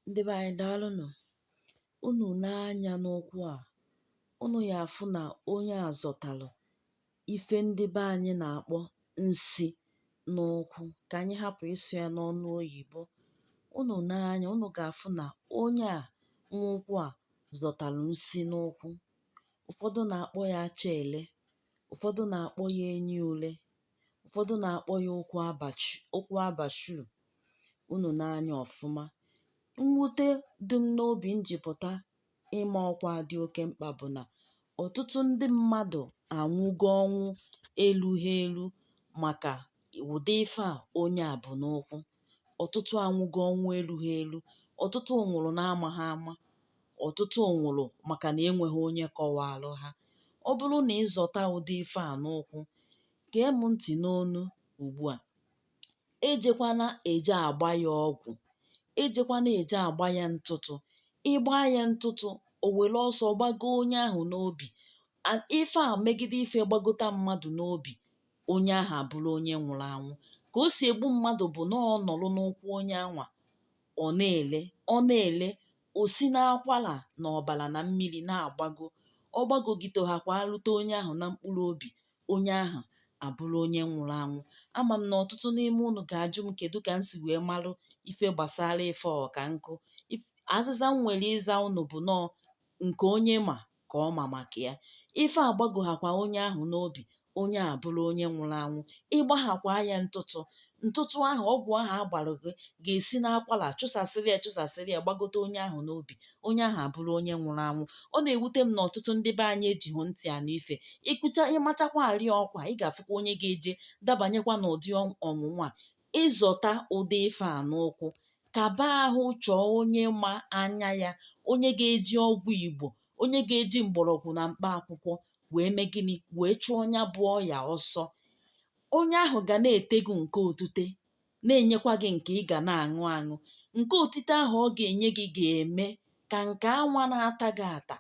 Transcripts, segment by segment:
Ndị be anyị, daalụnụ. Unu nee anya n'ụkwụ a, unu ya afụ na onye a zọtalụ ife ndị be anyị na-akpọ nsi n'ụkwụ, ka anyị hapụ ịsụ ya n'ọnụ oyibo. Unu nee anya, unu ga-afụ na onye a nwe ụkwụ a zọtalụ nsi n'ụkwụ. Ụfọdụ na-akpọ ya achaele, ụfọdụ na-akpọ ya enyi ule, ụfọdụ na-akpọ ya ụkwụ abashu. Unu nee anya ọfụma. Mwute dị m n'obi njipụta ịma ọkwa dị oke mkpa bụ na ọtụtụ ndị mmadụ anwụgo ọnwụ elughị elu maka ụdị ife a onye a bụ n'ụkwụ. Ọtụtụ anwụgo ọnwụ elughị elu, ọtụtụ nwụrụ na-amaghị ama, ọtụtụ nwụrụ maka na enweghị onye kọwalụ ha. Ọ bụrụ na ịzọta ụdị ife a n'ụkwụ, gee m ntị n'onu ugbu a. Ejekwana eje agba ya ọgwụ, ejekwana eje agba ya ntụtụ. Ịgba ya ntụtụ, o were ọsọ gbago onye ahụ n'obi. Ife a megide ife gbagota mmadụ n'obi, onye ahụ abụrụ onye nwụrụ anwụ. Ka o si egbu mmadụ bụ na ọ nọrọ n'ụkwụ onye anwa, ọ na-ele, ọ na-ele, o si n'akwara na ọbara na mmiri na-agbago. Ọ gbagogidehakwa rute onye ahụ na mkpụrụ obi, onye ahụ abụrụ onye nwụrụ anwụ. Ama m na ọtụtụ n'ime unu ga-ajụ m kedu ka m si wee malụ ife gbasara ife ọka nkụ. Azịza m nwere ịza unu bụ nọọ nke onye ma ka ọ ma maka ya. Ife agbagoghakwa onye ahụ n'obi, onye a bụrụ onye nwụrụ anwụ. Ịgbaghakwa ya ntụtụ, ntụtụ ahụ, ọgwụ ahụ agbalụ gị ga-esi n'akwara chụsasịrị ya chụsasịrị ya gbagote onye ahụ n'obi, onye ahụ abụrụ onye nwụrụ anwụ. Ọ na-ewute m na ọtụtụ ndị be anyị ejighị ntị anụ ife. Ịkụcha ịmachakwa arịa ọkwa, ị ga-afụkwa onye ga-eje dabanyekwa n'ụdị ọnwụnwa a. Ịzọta ụdị ife a n'ụkwụ, kaba ahụ chọọ onye ma anya ya, onye ga-eji ọgwụ Igbo, onye ga-eji mgbọrọgwụ na mkpa akwụkwọ wee mee gịnị, wee chụọ ya bụ ọya ọsọ. Onye ahụ ga na-ete gị nke otute, na-enyekwa gị nke ị ga na-aṅụ aṅụ. Nke otute ahụ ọ ga-enye gị ga-eme ka nke anwa na-ata gị ata,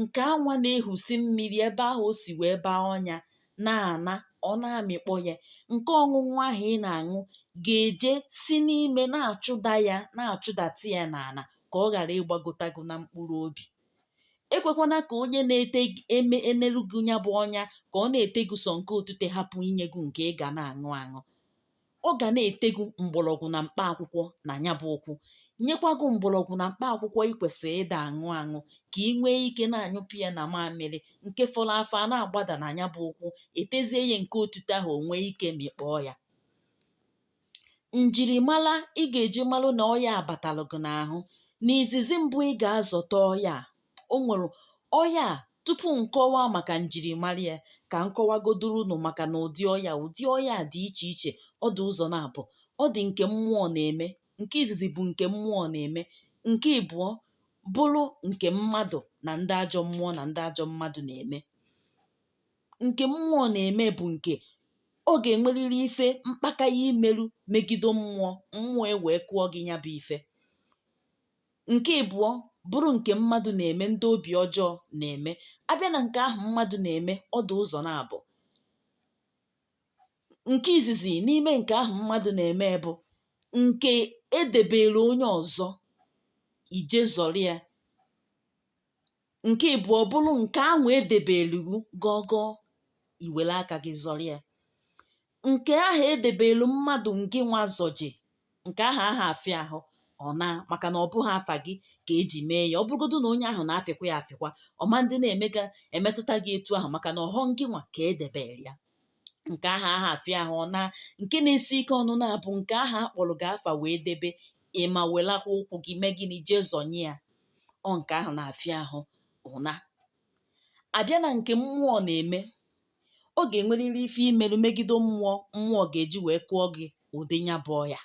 nke anwa na-ehusi mmiri ebe ahụ o si wee baa ọnya na-ana, ọ na-amịkpọ ya. Nke ọṅụṅụ ahụ ị na-aṅụ ga-eje si n'ime na-achụda ya, na-achụdata ya n'ala ka ọ ghara ịgbagota gị na mkpụrụ obi. Ekwekwana ka onye na-ete eme enelu gị ya bụ ọnya ka ọ na-ete gị sọ nke otute, hapụ inye gị nke ị ga na-aṅụ aṅụ. Ọ ga na-ete gị mgbọrọgwụ na mkpa akwụkwọ na ya bụ ụkwụ, nyekwa gị mgbọrọgwụ na mkpa akwụkwọ ị kwesịrị ịda aṅụ aṅụ ka ị nwee ike na-anyụpụ ya na mamịrị nke fọrọ afọ a na-agbada na ya bụ ụkwụ. Etezie ya nke otute ahụ, o nwee ike mịkpọọ ya. Njirimara ị ga-eji malụ na ọya abatalụ gị n'ahụ n'izizi mbụ ị ga-azọta ọya a, o nwere ọya a. Tupu nkọwa maka njirimara ya, ka nkọwagodoro unu maka na ụdị ọya dị iche iche. Ọ dị ụzọ na-abụ. Ọ dị nke mmụọ na-eme. Nke izizi bụ nke mmụọ na-eme, nke ịbụọ bụrụ nke mmadụ na ndị ajọ mmụọ na ndị ajọ mmadụ na-eme. Nke mmụọ na-eme bụ nke ọ ga-enwerịrị ife mkpaka ya imerụ megide mmụọ, mmụọ e wee kụọ gị ya bụ ife. Nke ịbụọ bụrụ nke mmadụ na-eme, ndị obi ọjọọ na-eme. Abịa na nke ahụ mmadụ na-eme, ọ dị ụzọ na-abụ. Nke izizi n'ime nke ahụ mmadụ na-eme bụ nke edebere onye ọzọ ije zọrọ ya. Nke ịbụọ bụrụ nke ahụ edebere gị gọgọ, iwere aka gị zọrọ ya. Nke ahụ edebelu mmadụ, ngị nwa zọje nke ahụ, aha afịa ahụ ọ na, maka na ọ bụghị afa gị ka eji mee ya. Ọ bụrụgodu na onye ahụ na-afịkwa ya afịkwa, ọma ndị na-emega emetụta gị etu ahụ, maka na ọghọ ngị nwa ka edebere ya. Nke ahụ aha afịa ahụ ọ na. Nke na-esi ike ọnụ na-abụ nke ahụ akpọrọ gị afa wee debe, ịma welakwa ụkwụ gị mee gịnị, jee zọnye ya. Ọ nke ahụ na-afịa ahụ ụna. Abịa na nke mmụọ na-eme, ọ ga-enwerịrị ife imerụ megide mmụọ, mmụọ ga-eji wee kụọ gị ụdị ya bụ ọya.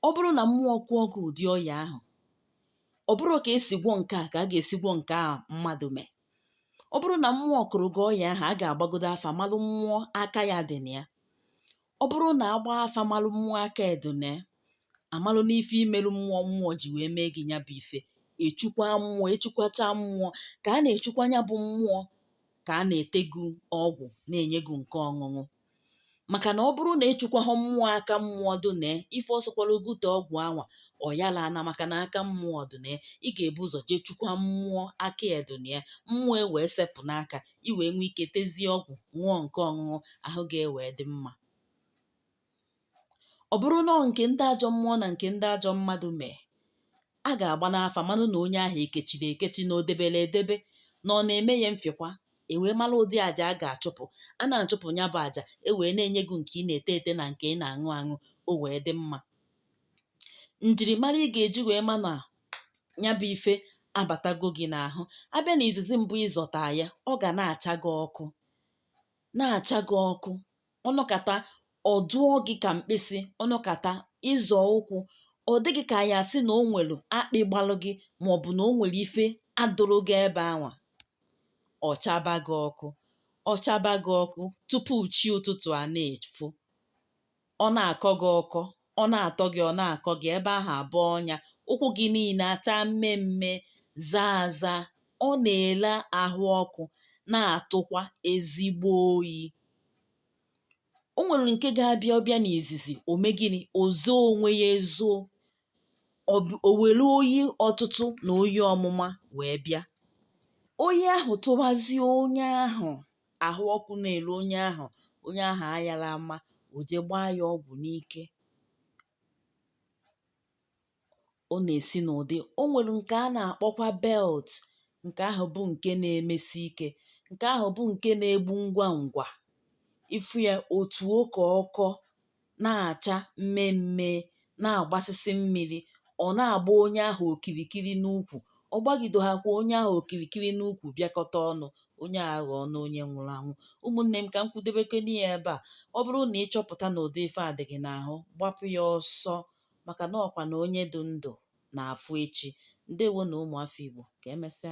Ọ bụrụ na mmụọ kụọ gị ụdị ọya ahụ, ọ bụrụ ka esi gwọ nke a ka a ga-esi gwọ nke a mmadụ mee. Ọ bụrụ na mmụọ kụrụ gị ọya ahụ, a ga-agbagodo afa malụ mmụọ aka ya dị na ya. Ọ bụrụ na agba afa malụ mmụọ aka edo na ya, amalụ n'ife imerụ mmụọ, mmụọ ji wee mee gị ya bụ ife. Echukwa mmụọ, echukwacha mmụọ, ka a na-echukwa ya bụ mmụọ, ka a na-ete gị ọgwụ, na-enye gị nke ọṅụṅụ. Maka na ọ bụrụ na echukwahụ mmụọ aka mmụọ dị na ife, ọsọkwara ogute ọgwụ anwa, Ọ yala ana maka na aka mmụọ dị na ya. Ị ga-ebu ụzọ jee chukwa mmụọ aka ya dị na ya, mmụọ e wee sepụ n'aka, i wee nwee ike tezie ọgwụ, ṅụọ nke ọṅụṅụ, ahụ ga-ewee dị mma. Ọ bụrụ na ọ nke ndị ajọ mmụọ na nke ndị ajọ mmadụ mee, a ga-agba n'afa manụ na onye ahụ ekechiri ekechi, na o debere edebe, na ọ na-eme ya mfịkwa, e wee mara ụdị àjà a ga-achụpụ. A na-achụpụ ya bụ àjà, e wee na-enye gị nke ị na-ete ete na nke ị na-aṅụ aṅụ, o wee dị mma. Njirimara ị ga-eji wee ma na ya bụ ife abatago gị n'ahụ: abịa na izizi mbụ ịzọta ya, ọ ga na-acha gị ọkụ, na-acha gị ọkụ, ọnọkata ọ dụọ gị ka mkpịsị, ọnọkata ịzọ ụkwụ, ọ dịghị ka ya asị na o nwere akpị gbalụ gị, maọbụ na o nwere ife adụrụ gị ebe anwa. Ọ chaba gị ọkụ, ọ chaba gị ọkụ tupu chi ụtụtụ a na-efo, ọ na-akọ gị ọkọ, ọ na-atọ gị, ọ na-akọ gị ebe ahụ abụọ ọnya, ụkwụ gị niile ata mmemme, zaa aza. Ọ na-ele ahụ ọkụ, na-atụkwa ezigbo oyi. O nwere nke ga-abịa, ọbịa n'izizi, o mee gịnị? O zoo onwe ya ezoo, o were oyi ọtụtụ na oyi ọmụma wee bịa. Oyi ahụ tụwazie onye ahụ, ahụ ọkụ na-elu onye ahụ, onye ahụ ayara ama, o jee gbaa ya ọgwụ n'ike. Ọ na-esi n'ụdị. O nwere nke a na-akpọkwa belt. Nke ahụ bụ nke na-emesi ike, nke ahụ bụ nke na-egbu ngwa ngwa. Ifu ya otu oke ọkọ na-acha mmemme, na-agbasịsị mmiri, ọ na-agba onye ahụ okirikiri n'ukwu. Ọ gbagido ha kwa onye ahụ okirikiri n'ukwu, bịakọta ọnụ, onye a aghọọ na onye nwụrụ anwụ. Ụmụnne m, ka m kwudebekene ya ebe a. Ọ bụrụ na ị chọpụta na ụdị ife a dị gị n'ahụ, gbapụ ya ọsọ, maka na ọkwa na onye dị ndụ na-afụ echi. Ndewo na ụmụafọ Igbo, ka emesịa.